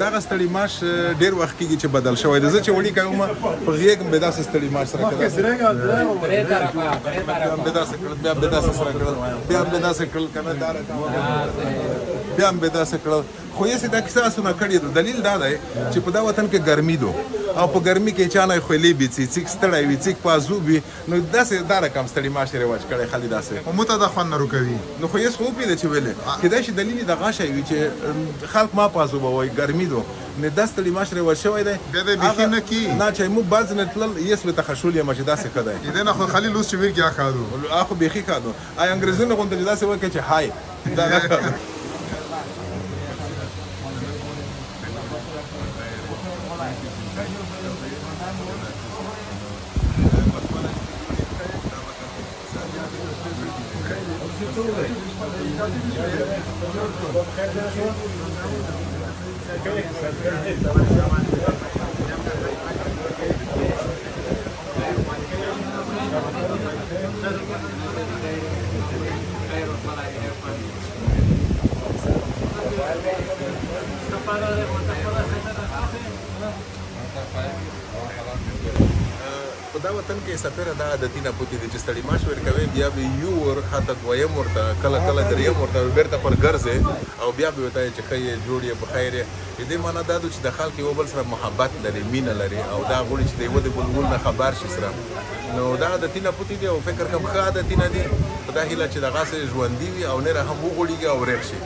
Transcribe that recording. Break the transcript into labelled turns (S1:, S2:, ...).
S1: دغه ستړي ماش ډېر وخت کېږي چې بدل شوی دی. زه چې وړي کوم په غېږ مې داسې ستړي ماش سره کړل، بیا مې داسې کړل، بیا مې داسې سره کړل، بیا مې داسې کړل، که نه دا رقم بیا مې داسې کړل. خو یې دا کیسه اسونه کړې ده. دلیل دا دی چې په دا وطن کې ګرمي ده او په ګرمي کې چا نه خولې بیڅي، څیک ستړی وي، څیک پازو وي، نو داسې دا رقم ستړي ماش یې رواج کړی خالي داسې.
S2: خو مو ته دا خوند نه ورکوي.
S1: نو خو یې خو وپېده چې ویلې کېدای شي دلیل یې دغه شی وي چې خلک ما پازو به وایي ګرمي ده، نو دا ستړي ماش رواج شوی دی.
S2: بیا دی بیخي نه کي
S1: نه چې موږ بعض نه تلل یس به تخشول یم چې داسې ښه دی.
S2: دې نه خو خالي لوس چې ویر کې ښه دو،
S1: اخو بیخي ښه دو. آی انګریزونه غونډه چې داسې وکړي چې های دا په دا وطن کې سپیره دا عادتونه پوتې دي چې ستړي ماش ورکوي، بیا به یو ور حتی دویم ورته کله کله دریم ورته بېرته پر ګرځې او بیا به ورته چې ښه یې جوړ یې په خیر یې. د دې معنا دا ده چې د خلک یو بل سره محبت لري، مینه لري او دا غواړي چې د یوه د بل نه خبر شي سره. نو دا عادتونه پوتې دي او فکر کوم ښه عادتونه دي. په دا هیله چې دغسې ژوندي وي او نوره هم وغوړېږي او رېښ شي.